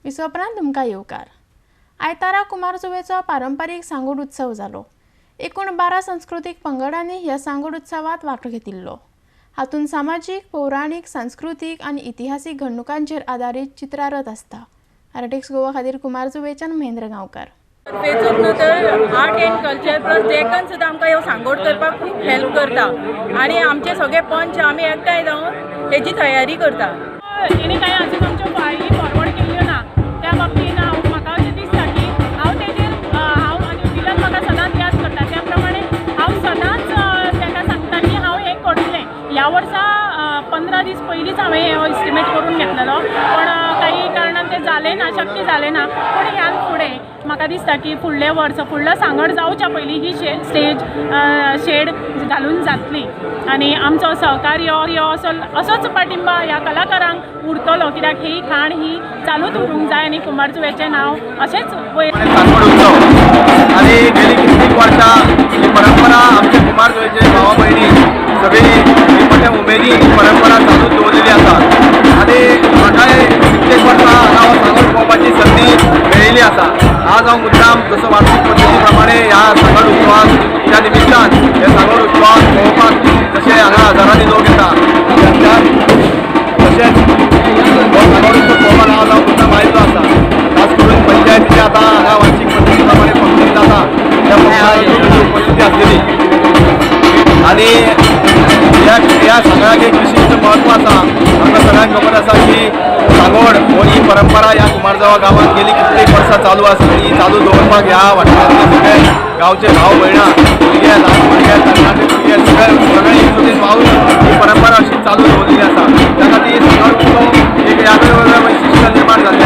विसोपरांत तुमकां येवकार. आयतारा कुमारजुवेचो पारंपारीक सांगोड उत्सव जालो. एकूण 12 संस्कृतीक पंगडांनी ह्या सांगोड उत्सवात वांटो घेतिल्लो. हातूंत सामाजीक, पौराणीक, सांस्कृतीक आनी इतिहासीक घडणुकांचेर आदारीत चित्रारथ आसता. आरटीएक्स गोवा खातीर कुमारजुवेच्यान महेंद्र गांवकार. फेचूच न्हू तर art and culture plus Deccan सुद्दां आमकां ह्यो सांगोड करपाक खूब हेल्प करता आनी आमचे सगळे पंच आमी एकठांय जावन हेजी तयारी करता. तेणी कांय अजून आमच्यो फायली फॉरवर्ड केल्ल्यो ना, त्या बाबतीन हांव म्हाका अशें दिसता की हांव तेजेर हांव आनी विलन म्हाका सदांच याद करता, त्या प्रमाणे हांव सदांच ताका सांगता की हांव हें करतलें. ह्या वर्सा 15 दीस पयलींच हांवें हो एस्टिमेट करून घेतलेलो, पण काही कारणान तें जालें ना, शक्य जालें ना. पूण ह्यान फुडें म्हाका दिसता की फुडलें वर्स फुडलो सांगड जावच्या पयलीं ही स्टेज शेड घालून जातली आनी आमचो सहकार्य हो असो असोच पाठिंबा ह्या कलाकारांक उरतलो, कित्याक ही खाण ही चालूच उरूंक जाय आनी कुमारजुवेचें नांव अशेंच वयर. सांगोड उत्सव आनी गेली कितलीं वर्सां ही परंपरा आमच्या कुमारजुवेचे भावा भयणी सगळी ही मोठ्या उमेदी ही परंपरा चालूच दवरलेली आसा आनी म्हाकाय कित्येक वर्सां हांगा हो सांगोड पळोवपाची संदी मेळिल्ली आसा. आज हांव मुद्दाम जसो वार्षिक पद्दती प्रमाणे ह्या सांगोड उत्सवाच्या निमित्तान हे सांगोड उत्सवाक पळोवपाक जशे हांगा हजारांनी लोक येता तशेंच हो सांगोड उत्सव पळोवपाक आज हांव मुद्दाम आयिल्लो आसा. खास करून पंचायतीचे आतां हांगा वार्षिक पद्दती प्रमाणे फंक्शन जाता त्या फंक्शनाक उपस्थिती आसलेली आनी ह्या सगळ्याक एक विशिश्ट म्हत्व आसा. आमकां सगळ्यांक खबर आसा की सांगोड हो ही परंपरा ह्या कुमारजुवा गांवांत गेली कितलीं वर्सां चालू आसा आनी ही चालू दवरपाक ह्या वाठारांतले सगळे गांवचे भाव भयणां, भुरगे, ल्हान भुरगे, तरणाटे भुरगे सगळे एकजुटीन पावून ही परंपरा अशी चालू दवरलेली आसा. त्या खातीर सांगोड उत्सव एक वेगळं वैशिश्ट निर्माण जाल्लें.